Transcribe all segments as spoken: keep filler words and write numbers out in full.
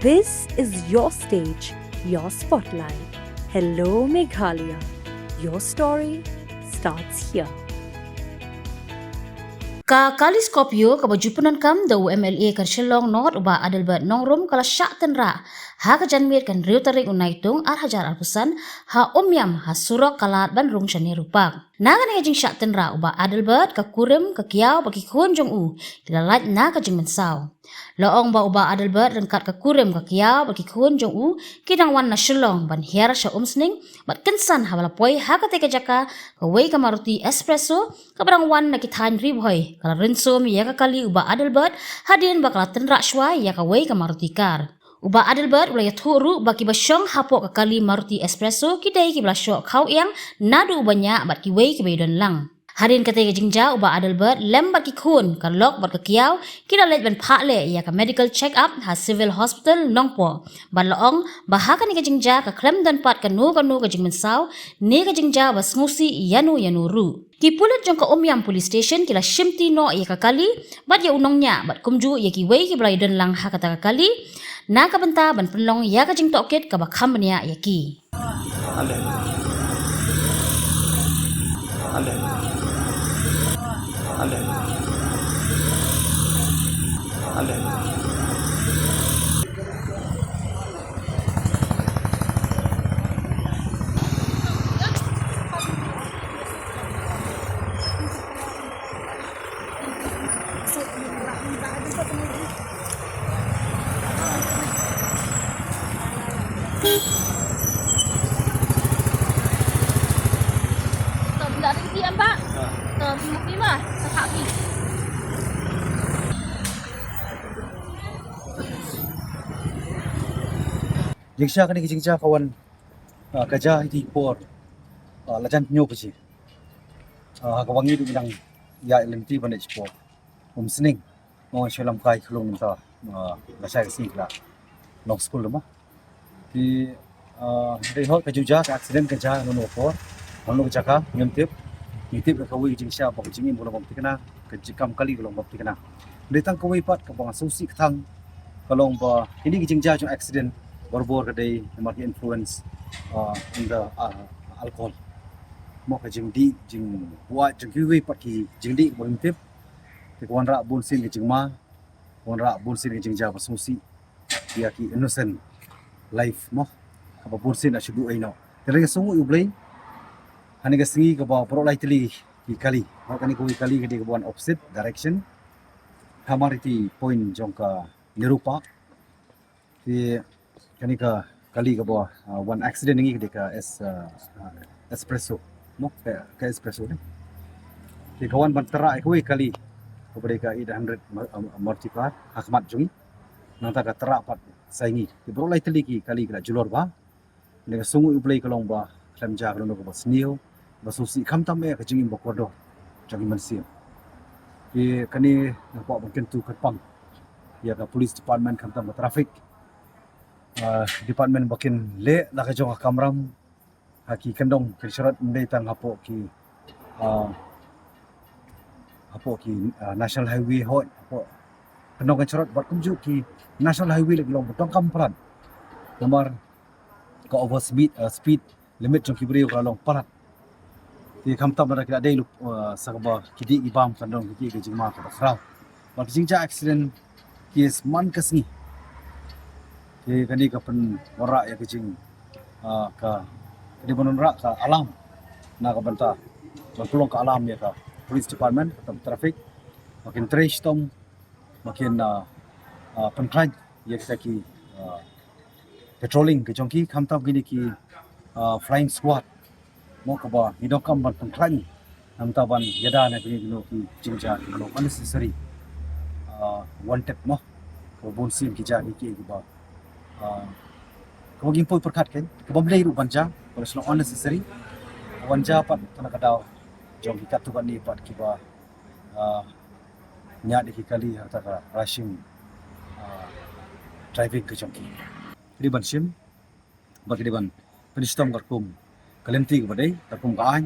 This is your stage, your spotlight. Hello, Meghalaya. Your story starts here. Ka kali Scorpio kaba ju pyndonkam da u M L A ka Shillong North u Bah Adelbert Nongrum ka la shah tynrah ha ka janmiet ka hynriew tarik u Naitung ar hajar arphew san ha Umiam ha surok ka lad ban rung sha Nehru Park. Na kane ka jingshah tynrah u Bah Adelbert, ka kurim, ka kiaw bad ki khun jong u ki la lait na ka jingmynsaw. La ong ba u Bah Adelbert ryngkat ka kurim, ka kiaw bad ki khun jong u ki dang wan na Shillong ban hiar sha Umsning bad kynsan haba la poi ha katei ka jaka kawei ka Maruti Espresso kaba dang wan na ki thaiñ Ri Bhoi ka la rynsom ïa ka kali u Bah Adelbert hadien ba ka la tynrah shuwa ïa kawei ka Maruti car. U Bah Adelbert u la ïathuh ruh ba kiba shong hapoh ka kali Maruti Espresso ki dei kiba la shoh khaw ïang naduh u bniah bad kiwei kiba ïadon lang. Hadien katei ka jingjia u Bah Adelbert lem bad ki khun, ka lok bad ka kiaw ki la leit ban phah leh ïa ka medical check up ha Civil Hospital Nongpoh. Bad la ong ba ha kane ka jingjia ka khlem don pat kano kano ka jingmynsaw ne ka jingjia ba sngewsih ïano ïano ruh. Ki pulit jong ka Umiam Police Station ki la shimti noh ïa ka kali bad ïa u nongñiah bad kumjuh ïa kiwei kiba la ïadon lang ha kata ka kali na ka bynta ban pynlong ïa ka jingtohkit kaba kham bniah ïa ki. Jingshah kane ka jingjia ka wan, ah, ka jia ha kine ki por, ah, la jan hynñiew baje. Ah, ha kaba ngi dang ïaid lynti ban leit shapoh Umsning. Mo, shu lam kai khlung mynta, ah, lashai ka sngi ka la long skul mo. Te, ah, dei hok ka ju jia ka accident ka jia hangno por, hangno ka jaka ngim tip. Ngi tip ka kawei ka jingshah ba ka jingim ka long bym thikna, ka jingkam kali ka long bym thikna. Dei tang kawei pat kaba nga sngewsih kthang ka long ba kine ki jingjia jong accident barabor ka dei namar ki influence, ah, in the, ah, alcohol. Mo, ka jingdih, jingbuaid jong kiwei pat ki jingdih ba ngim tip. Te ka wanrah bunsien ka jingma, ka wanrah bunsien ka jingjia ba sngewsih ïa ki innocent life mo, kaba bunsien la shu duh ei noh. Te nga sngewnguh ïa U Blei, ha kane ka sngi kaba baroh lai tylli ki kali, ha kane kawei kali ka dei kaba wan opposite direction, ha Mariti point jong ka Nehru Park. Te kane ka kali kaba, ah, wan accident ngi ka dei ka es-, ah, ah, Espresso. Mo, ka, ka Espresso ne. Te ka wan ban tyrrah ïa kawei kali kaba dei ka eight hundred Mar-, ah, Maruti car ha khmat jong ngi. Nangta ka tyrrah pat sa ïa ngi. Te baroh lai tylli ki kali ki la julor bha. Nga sngewnguh ïa U Blei ka long ba khlem jia kano kano kaba sniew, ba sngewsih khamtam eh ka jingim ba kordor jong ki mynsiem. Te kane nga kwah ban kyntu kyrpang ïa ka police department khamtam ka traffic, ah, department ba kin leh la ka jong ka kamram ha ki kyndong ki jingshah rud, ym dei tang hapoh ki, ah, hapoh ki, ah, National Highway hoi, hapoh kyndong ki jingshah rud bad kumjuh ki National Highway la ki long ba donkam palat. Namar ka over speed, ah, speed limit jong ki briew ka la long palat. Te khamtam lada ki la dei lup, uh, sa kaba ki dih ki bam kan don ki, ki jingma kaba khraw. Bad ki jingjia accident ki man ka sngi. Te kane ka pynwanrah ïa ka jing, uh, ka, ka dei ban wanrah ka alarm na ka bynta ban pynlong ka alarm ïa ka police department, ka traffic, ba kin trei shitom, ba kin, ah, ah, pynkhlaiñ ïa kita ki, ah, patrolling ka jong ki, khamtam kine ki, ah, flying squad. Mo, kaba ngi donkam ban pynkhlaiñ namar ban ïada na kine kino ki jingjia ki long unnecessary, ah, wanted mo. Kaba bun sien ki jia ki, ki, kiba, ah, kaba ngim poi pyrkhat kein, kaba ym dei ruh ban jia, kaba long unnecessary. Wan jia pat na ka daw jong ki katto katne pat kiba, ah, ñiad ïa ki kali ha kata ka rushing, ah, driving ka jong ki. Ki dei ban shim bad ki dei ban pynshitom katkum ka lynti kaba dei, katkum ka aiñ.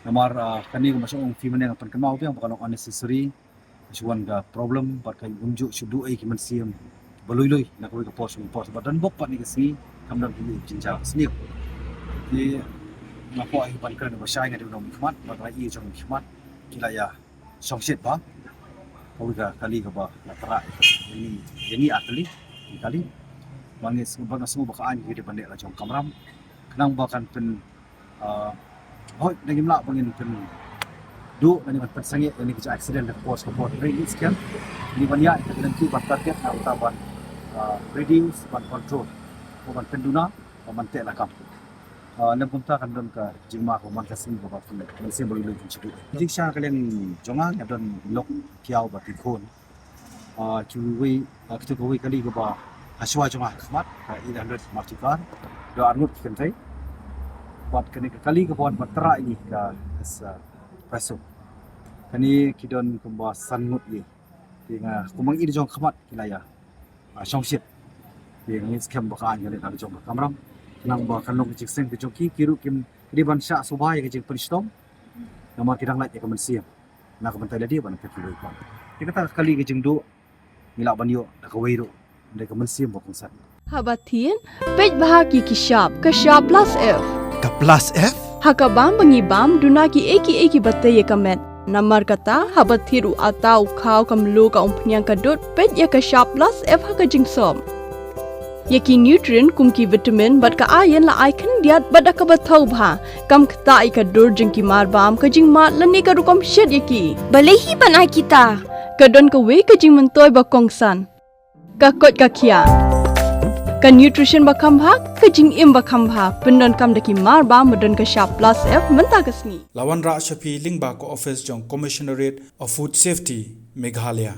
Namar, ah, kane kaba shu ong phi mynne nga pynkynmaw biang ba ka long unnecessary, ka shu wan ka problem bad ka kumjuh shu duh ei ki mynsiem ba lui lui na kawei ka por sha kawei ka por, ba don bok pat ne ka sngi kam don kino kino ka jingsniew. Te nga kwah hi ban kren ba shai, nga dei u nongmihkhmat, ba ka ïa jong mihkhmat ki la ïa shongshit ba kawei ka kali kaba la tyrwa ïa ngi, ïa ngi ar tylli ki kali. Ba ngi sngew, ba nga sngew ba ka aiñ ka dei ban leh la jong kamram, khnang ba kan pyn, ah, hoi, da ngim lah ba ngin pynduh, da ngin pynsangeh ïa kine ki accident ha ka por sha ka por. Hynrei ngi skhem ngi ban ïaid ïa ka lynti ban target, na ka bynta ban, ah, reduce, ban control, ban pynduna, ban teh lakam. Ah, lem kumta kan don ka jingma kaba man ka sngi kaba phi, mynsiem ba lui lui phin shu duh. Jingshisha ka liang jong nga, nga don lok kiaw bad ki khun. Ah, kiwei, ah, kito kiwei kali kiba ha shuwa jong nga ha khmat, ka eight hundred Maruti car, don arngut ki kynthei. Bad kane ka kali kaba wan ban tyrwa ïa ngi ka, ah, Presso. Kane ki don kumba san ngut ïa. Te nga, kumba ngi ïohi jong khmat ki la ïa, ah, shongshit. Te ngi skhem ba ka aiñ ka dei la jong ka kamram, khnang ba kan long ka jingseng ka jong ki, ki ruh kim dei ban shah suba ïa ka jingpynshitom. Namar ki dang lait ïa ka mynsiem na ka bynta lade bad na ka bynta kiwei pat. Te kata ka kali ka jingduh ngi lah ban ïoh da kawei ruh, da ka mynsiem ba kongsan. Haba thied, peit bha ïa ki shap, ka shap plus F. Ka plus F? Ha ka bam ba ngi bam, duna kiei kiei kiba tei ïa ka met. Namar kata, haba thied u atta, u khaw, ka mluh, ka umphniang, ka dud, peit ïa ka shap plus F ha ka jingsop. Ïa ki nutrient kum ki vitamin bad ka iron la ai khyndiat bad da kaba thaw bha. Kam ktah ïa ka dur jong ki marbam, ka jingmad lane ka rukom shet ïa ki. Balei hi ban ai kita? Ka don kawei ka jingmyntoi ba kongsan. Ka koit ka khiah. Ka nutrition ba kham bha, ka jingim ba kham bha. Pyndonkam da ki marbam ba don ka shap plus F mynta ka sngi. La wanrah sha phi lyngba ka office jong Commissionerate of Food Safety, Meghalaya.